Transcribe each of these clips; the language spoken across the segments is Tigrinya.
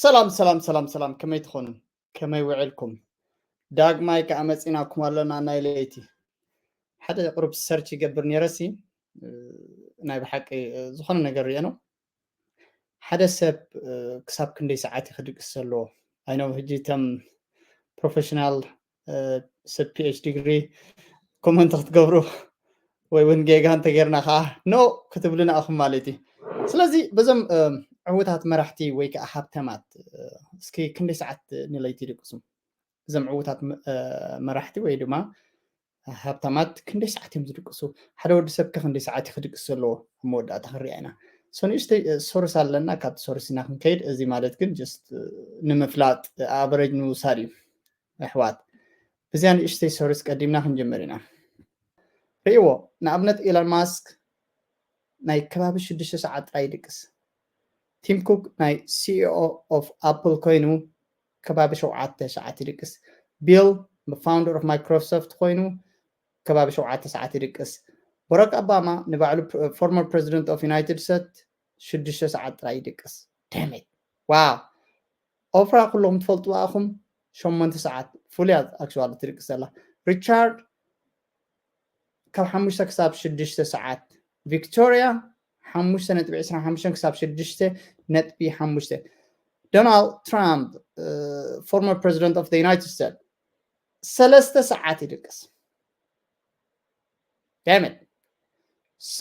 ሰላም ሰላም ሰላም ሰላም፣ ከመይ ትኾኑ? ከመይ ውዕልኩም? ዳግማይ ከኣ መጺናኩም ኣለና ናይ ለይቲ። ሓደ ቁሩብ ሰርች ይገብር ነይረሲ፣ ናይ ብሓቂ ዝኾነ ነገር ሪኤ ነው። ሓደ ሰብ ክሳብ ክንደይ ሰዓት ክድቅስ ዘለዎ? ኣይ ነው፣ ሕጂ እቶም ፕሮፌሽናል ሰብ ፒኤች ዲግሪ ኮመንት ክትገብሩ ወይ እውን ጌጋ እንተጌርና ከዓ ኖ ክትብሉና ኢኹም ማለት እዩ። ስለዚ በዞም ዕዉታት መራሕቲ ወይ ከዓ ሃብተማት እስኪ ክንደይ ሰዓት ንለይቲ ይድቅሱ? እዞም ዕዉታት መራሕቲ ወይ ድማ ሃብታማት ክንደይ ሰዓት እዮም ዝድቅሱ? ሓደ ወዲ ሰብ ከ ክንደይ ሰዓት ክድቅስ ዘለዎ? ኣብ መወዳእታ ክንሪኣ ኢና። ሶ ንእሽተይ ሶርስ ኣለና፣ ካብቲ ሶርስ ኢና ክንከይድ። እዚ ማለት ግን ጀስት ንምፍላጥ ኣቨሬጅ ንምውሳድ እዩ። ኣሕዋት፣ ብዚኣ ንእሽተይ ሶርስ ቀዲምና ክንጀምር ኢና። ርእይዎ፣ ንኣብነት ኢሎን ማስክ ናይ ከባቢ ሽዱሽተ ሰዓት ጥራይ ይድቅስ። ቲም ኩክ ናይ ሲኢኦ ኦፍ ኣፕል ኮይኑ ከባቢ ሸውዓተ ሰዓት ይድቅስ። ቢል ፋውንደር ኦፍ ማይክሮሶፍት ኮይኑ ከባቢ ሸውዓተ ሰዓት ይድቅስ። በራክ ኦባማ ንባዕሉ ፎርመር ፕረዚደንት ኦፍ ዩናይትድ ስቴትስ ሽዱሽተ ሰዓት ጥራይ ይድቅስ። ደሜት ዋው። ኦፍራ ኩሎም ትፈልጥዋ ኢኹም ሸሞንተ ሰዓት ፍሉያት ኣክቹዋሊ ትድቅስ ዘላ። ሪቻርድ ካብ ሓሙሽተ ክሳብ ሽዱሽተ ሰዓት። ቪክቶሪያ ሓሙሽተ ነጥቢ ዕስራን ሓሙሽተን ክሳብ ሽዱሽተ ነጥቢ ሓሙሽተ። ዶናልድ ትራምፕ ፎርመር ፕረዚደንት ኦፍ ዩናይትድ ስቴትስ ሰለስተ ሰዓት ይድቅስ። ዳመት ሶ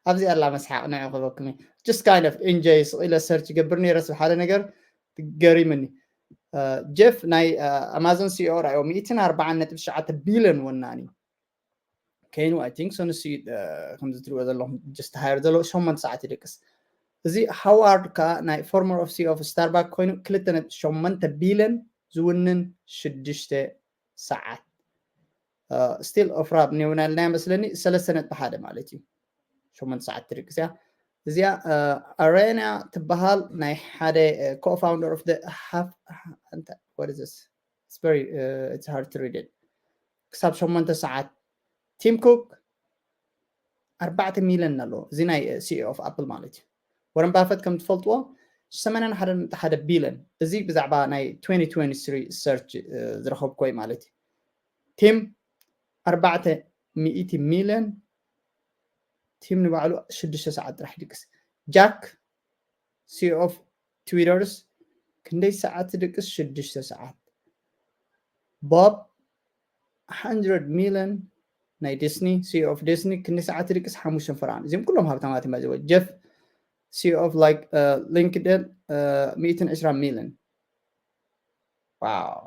ኣብዚ ኣላ መስሓቕ ንዕ ክበኩም just kind of enjoy ስቕ ኢለ ሰርች ገብር ነይረ ስብ ሓደ ነገር ገሪምኒ። ጀፍ ናይ ኣማዞን ሲኦ ራዮ ሚእትን ኣርባዓን ነጥቢ ትሽዓተ ቢልዮን ወናኒ ከይኑ ኣይ ቲንክ ሶ ንሱ ከምዚ ትሪእዎ ዘለኹም just ሃየር ዘሎ ሸሞንተ ሰዓት ይደቅስ። እዚ ሃዋርድ ከዓ ናይ ፎርመር ኦፍ ሲኦ ኦፍ ስታርባክ ኮይኑ ክልተ ነጥቢ ሸሞንተ ቢልዮን ዝውንን ሽዱሽተ ሰዓት። ስቲል ኦፍራ ኔውናልና መስለኒ ሰለስተ ነጥቢ ሓደ ማለት እዩ። ሸሞንተ ሰዓት ትድቅስ እያ። እዚኣ ኣሬና ትበሃል ናይ ሓደ ኮፋውንደር ኦፍ ሃፍ what is this? It's very uh, it's hard to read it. ክሳብ ሸሞንተ ሰዓት። ቲም ኩክ ኣርባዕተ ሚልዮን ኣለዎ። እዚ ናይ ሲኢኦ ኦፍ ኣፕል ማለት እዩ። ወረን ባፈት ከም ትፈልጥዎ ሰማንያን ሓደ ነጥቢ ሓደ ቢልዮን። እዚ ብዛዕባ ናይ twenty twenty-three ሰርች ዝረኸብኮይ ማለት እዩ። ቲም ኣርባዕተ ሚእቲ ሚልዮን። ቲም ንባዕሉ ሽዱሽተ ሰዓት ጥራሕ ይድቅስ። ጃክ ሲኦ ኦፍ ትዊተርስ ክንደይ ሰዓት ትድቅስ? ሽዱሽተ ሰዓት። ቦብ ሓንድረድ ሚልዮን ናይ ዲስኒ ሲኦ ኦፍ ዲስኒ ክንደይ ሰዓት ትድቅስ? ሓሙሽተን ፈርዓን። እዚኦም ኩሎም ሃብታማት እዮም። ጀፍ ሲኦ ኦፍ ላይክ ሊንክደን ሚእትን ዕስራ ሚልዮን። ዋው።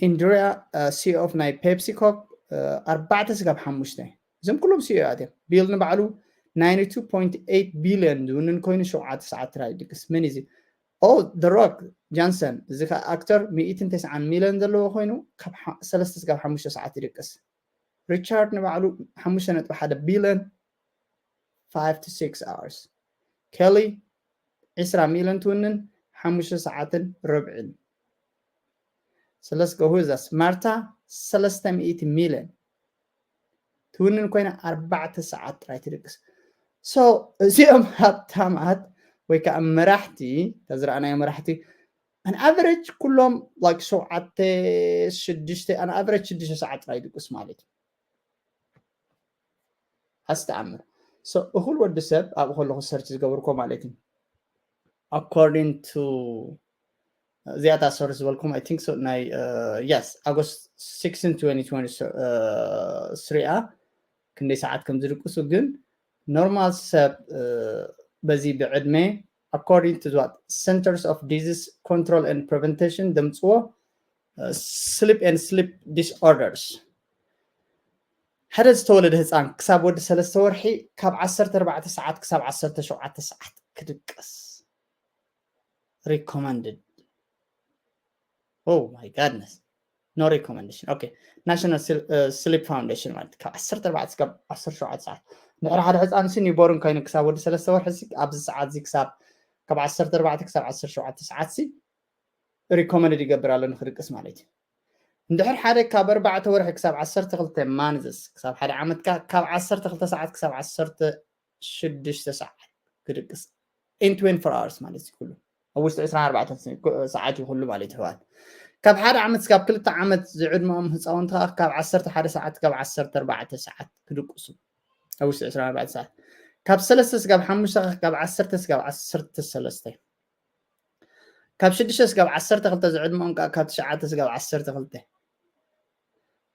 ኢንድሪያ ሲኦ ኦፍ ናይ ፔፕሲ ኮክ ኣርባዕተ ስጋብ ሓሙሽተ። እዞም ኩሎም ሲኦ እዮም። ቢል ንባዕሉ ናይንቲ ቱ ፖይንት ኤይት ቢልዮን ዝውንን ኮይኑ ሸውዓተ ሰዓት ጥራይ ይድቅስ። መን እዚ? ኦ ሮክ ጃንሰን፣ እዚ ከዓ ኣክተር ሚእትን ተስዓን ሚልዮን ዘለዎ ኮይኑ ካብ ሰለስተ ስጋብ ሓሙሽተ ሰዓት ይድቅስ። ሪቻርድ ንባዕሉ ሓሙሽተ ነጥቢ ሓደ ቢልዮን five to six hours። ኬሊ ዕስራ ሚልዮን ትውንን ሓሙሽተ ሰዓትን ርብዕን። ስለስ ጎሁዛስ ማርታ ሰለስተ ሚእቲ ሚልዮን ትውንን ኮይና ኣርባዕተ ሰዓት ጥራይ ትድቅስ። ሶ እዚኦም ሃብታማት ወይ ከዓ መራሕቲ ተዝረኣናዮ መራሕቲ ኣን ኣቨሬጅ ኩሎም ላይክ ሸውዓተ ሽዱሽተ ኣን ኣቨሬጅ ሽዱሽተ ሰዓት ጥራይ ይድቅስ ማለት እዩ። ኣስተኣምር እኹል ወዲ ሰብ ኣብኡ ከለኹ ሰርች ዝገብርኮ ማለት እዩ። ኣኮርዲንግ ቱ እዚኣታ ሰርች ዝበልኩም ኣይ ቲንክ ናይ የስ ኣጎስት ሲክስቲን ትወንቲ ትወንቲ ስሪ እያ። ክንደይ ሰዓት ከም ዝድቅሱ ግን ኖርማል ሰብ በዚ ብዕድመ ኣኮርዲንግ ቱ ዋት ሰንተርስ ኦፍ ዲዚዝ ኮንትሮል ኤንድ ፕሪቨንቴሽን ደምፅዎ ስሊፕ ኤንድ ስሊፕ ዲስኦርደርስ ሓደ ዝተወለደ ህፃን ክሳብ ወዲ ሰለስተ ወርሒ ካብ ዓሰርተ ኣርባዕተ ሰዓት ክሳብ ዓሰርተ ሸውዓተ ሰዓት ክድቅስ recommended። Oh my goodness, no recommendation. Okay, National Sleep Foundation ማለት ካብ ዓሰርተ ኣርባዕተ ክሳብ ዓሰርተ ሸውዓተ ሰዓት። ድሕሪ ሓደ ህፃን ሲ ኒውቦርን ኮይኑ ክሳብ ወዲ ሰለስተ ወርሒ ሲ ኣብዚ ሰዓት እዚ ክሳብ ካብ ዓሰርተ ኣርባዕተ ክሳብ ዓሰርተ ሸውዓተ ሰዓት ሲ ሪኮመንድ ይገብር ኣሎ ንክድቅስ ማለት እዩ። እንድሕር ሓደ ካብ ኣርባዕተ ወርሒ ክሳብ ዓሰርተ ክልተ ማንዝስ ክሳብ ሓደ ዓመትካ ካብ ዓሰርተ ክልተ ሰዓት ክሳብ ዓሰርተ ሽዱሽተ ሰዓት ክድቅስ in twenty-four hours ማለት እዩ። ኩሉ ኣብ ውሽጢ ዕስራን ኣርባዕተን ሰዓት እዩ ኩሉ ማለት እዩ። ኣሕዋት፣ ካብ ሓደ ዓመት ስጋብ ክልተ ዓመት ዝዕድመኦም ህፃውንቲ ከዓ ካብ ዓሰርተ ሓደ ሰዓት ካብ ዓሰርተ ኣርባዕተ ሰዓት ክድቅሱ፣ ኣብ ውሽጢ ዕስራን ኣርባዕተን ሰዓት። ካብ ሰለስተ ስጋብ ሓሙሽተ ካብ ዓሰርተ ስጋብ ዓሰርተ ሰለስተ፣ ካብ ሽዱሽተ ስጋብ ዓሰርተ ክልተ ዝዕድመኦም ከዓ ካብ ትሽዓተ ስጋብ ዓሰርተ ክልተ፣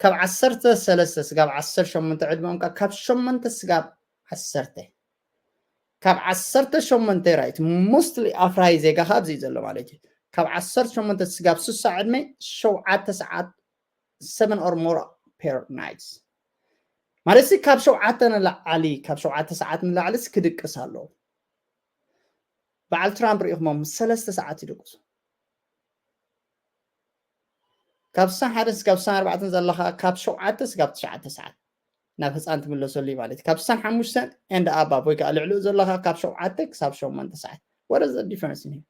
ካብ ዓሰርተ ሰለስተ ስጋብ ዓሰርተ ሸሞንተ ዕድመኦም ከዓ ካብ ሸሞንተ ስጋብ ዓሰርተ፣ ካብ ዓሰርተ ሸሞንተ፣ right፣ mostly ኣፍራይ ዜጋ ካብ ኣብዚ ዘሎ ማለት እዩ። ካብ ዓሰርተ ሸሞንተ ስጋብ ስሳ ዕድመ ሸውዓተ ሰዓት፣ seven or more per night ማለት ሲ፣ ካብ ሸውዓተ ንላዕሊ፣ ካብ ሸውዓተ ሰዓት ንላዕሊ ክድቅስ ኣለዎ። በዓል ትራምፕ ርኢኹሞም ሰለስተ ሰዓት ይድቅሱ። ካብ ስሳን ሓደን ስጋብ ስሳን ኣርባዕተን ዘለኻ ካብ ሸውዓተ ስጋብ ትሽዓተ ሰዓት ናብ ህፃን ትምለሰሉ እዩ ማለት እዩ። ካብ ስሳን ሓሙሽተን and above ወይ ከዓ ልዕሊኡ ዘለኻ ካብ ሸውዓተ ክሳብ ሸሞንተ ሰዓት። What is the difference in here?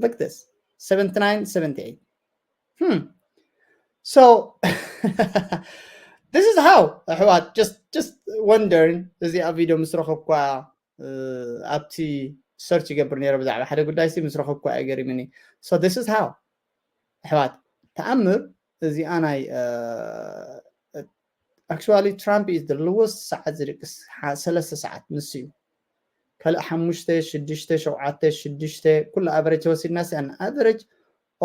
Look this, seventy-nine, seventy-eight. Hmm. So this is how, ኣሕዋት፣ just just wondering። እዚኣ ቪድዮ ምስ ረኸብኳ፣ እ፣ ኣብቲ ሰርች ይገብር ነይረ ብዛዕባ ሓደ ጉዳይ ሲ፣ ምስ ረኸብኳ ኣይገሪምኒ። So this is how፣ ኣሕዋት፣ ተኣምር እዚኣ ናይ፣ እ፣ actually Trump is the lowest ሰዓት ዝድቅስ፣ ሓ-፣ ሰለስተ ሰዓት ንሱ እዩ። ካልእ ሓሙሽተ፣ ሽዱሽተ፣ ሸውዓተ፣ ሽዱሽተ፣ ኩሉ ኣቨሬጅ ወሲድና ሲ፣ ኣን ኣቨሬጅ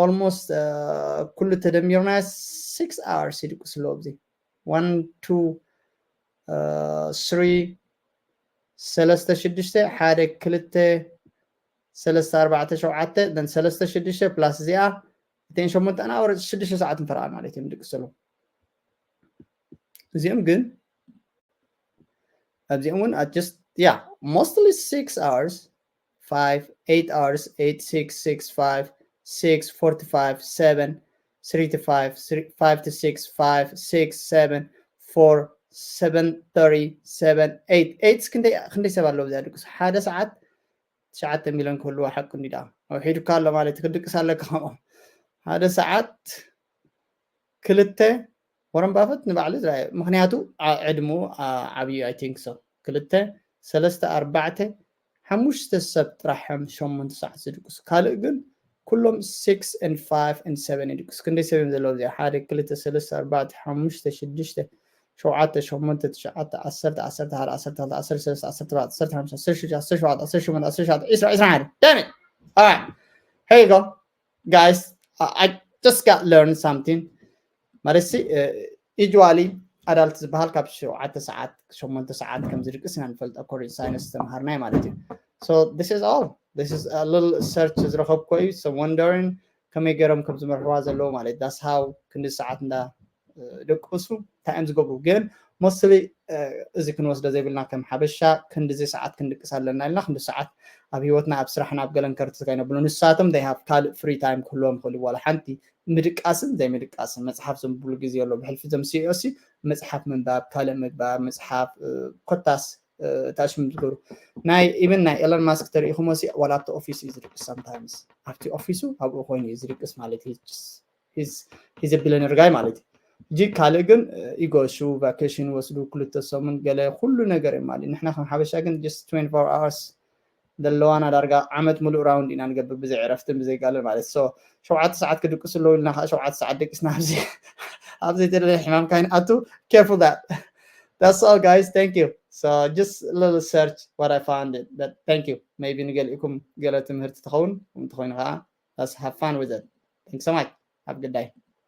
almost፣ እ፣ ኩሉ ተደሚርና six hours ይድቅስ ኣለዎ። ኣብዚ one two፣ እ፣ three፣ ሰለስተ ሽዱሽተ፣ ሓደ ክልተ፣ ሰለስተ ኣርባዕተ ሸውዓተ፣ then ሰለስተ ሽዱሽተ plus እዚኣ እተን ሸሞንተ ኣና ወረ ሽዱሽተ ሰዓት እንፈርቓ ማለት እዮም ድቅስ ኣለዉ። እዚኦም ግን ኣብዚኦም እውን at just, yeah, mostly six hours, five, eight hours, eight, six, six, five, six, forty-five, seven, three to five, three, five to six, five, six, seven, four, seven thirty, seven, eight። ኤይት ክንደይ፣ ክንደይ ሰብ ኣለዎ እዚኣ ድቅስ? ሓደ ሰዓት ትሽዓተ ሚልዮን ክህልዎ ሓቁ እንዲ ደኣ። ኣውሒዱካ ኣሎ ማለት እዩ፣ ክድቅስ ኣለካ ከምኦም። ሓደ ሰዓት ክልተ፣ ወረን ባፈት ንባዕሉ ዝረኣየ። ምኽንያቱ ዓ-፣ ዕድሙ፣ ዓ-፣ ዓብዩ፣ I think so። ክልተ፣ ሰለስተ፣ ኣርባዕተ፣ ሓሙሽተ ሰብ ጥራሕ እዮም ሸሞንተ ሰዓት ዝድቅሱ። ካልእ ግን ኩሎም six and five and seven ይድቅሱ። ክንደይ ሰብ እዮም ዘለዉ እዚኣ? ሓደ፣ ክልተ፣ ሰለስተ፣ ኣርባዕተ፣ ሓሙሽተ፣ ሽዱሽተ፣ ሸውዓተ፣ ሸሞንተ፣ ትሽዓተ፣ ዓሰርተ፣ ዓሰርተ ሓደ፣ ዓሰርተ ክልተ፣ ዓሰርተ ሰለስተ፣ ዓሰርተ ኣርባዕተ፣ ዓሰርተ ሓሙሽተ፣ ዓሰርተ ሽዱሽተ፣ ዓሰርተ ሰብዓተ፣ ዓሰርተ ሸሞንተ፣ ዓሰርተ ትሽዓተ፣ ዕስራ፣ ዕስራ ሓደ። Damn it! All right. Hey, you go. Guys, I, I just got learned something. ማለት ሲ፣ እ፣ usually ኣዳልት ዝበሃል ካብ ሸውዓተ ሰዓት፣ ሸሞንተ ሰዓት ከም ዝድቅስ ኢና ንፈልጥ፣ according science ዝተምሃርናይ ማለት እዩ። So this is all. This is a little search ዝረኸብኮ እዩ። So wondering ከመይ ገይሮም ከም ዝመርሕዋ ዘለዉ ማለት፣ that's how ክንዲ ሰዓት እንዳ፣ እ፣ ደቅሱ እንታይ እዮም ዝገብሩ። ግን mostly፣ እ፣ እዚ ክንወስዶ ዘይብልና ከም ሓበሻ ክንዲዚ ሰዓት ክንድቅስ ኣለና ኢልና፣ ክንዲ ሰዓት ኣብ ህይወትና፣ ኣብ ስራሕና፣ ኣብ ገለን ከርትት ከይነብሉ። ንሳቶም they have ካልእ free time ክህልዎም ይኽእል እዩ። ዋላ ሓንቲ ምድቃስን ዘይምድቃስን፣ መጽሓፍ ዘንብብሉ ግዜ ኣሎ። ብሕልፊ ዘምስኦ ሲ መጽሓፍ ምንባብ፣ ካልእ ምግባር፣ መጽሓፍ፣ እ፣ ኮታስ፣ እ፣ እታ ሽም ዝገብሩ ናይ፣ even ናይ ኤለን ማስክ ተሪኢኹሞ ሲ ዋላ ኣብቲ ኦፊስ እዩ ዝድቅስ sometimes። ኣብቲ ኦፊሱ ኣብኡ ኮይኑ እዩ ዝድቅስ ማለት እዩ። He's, he's a billionaire guy ማለት እዩ። እጂ ካልእ ግን፣ እ፣ ኢጎ ሹ፣ ቫኬሽን ወስዱ፣ ክልተ ሰሙን ገለ ኩሉ ነገር እዩ ማለት እዩ። ንሕና ከም ሓበሻ ግን just twenty-four hours ዘለዋና ዳርጋ ዓመት ሙሉእ ራውንድ ኢና ንገብር ብዘይ ዕረፍትን ብዘይ ጋልን ማለት። So ሸውዓተ ሰዓት ክድቅሱ ኣለዉ ኢልና ከዓ ሸውዓተ ሰዓት ደቂስና ኣብዚ፣ ኣብ ዘይተደለየ ሕማም ካይንኣቱ። Careful that. That's all, guys. Thank you. So just a little search what I found it. But thank you. Maybe ንገሊእኩም ገለ ትምህርቲ ትኸውን፣ ከምኡ እንተኾይኑ ከዓ let's have fun with it. Thanks so much. Have a good day.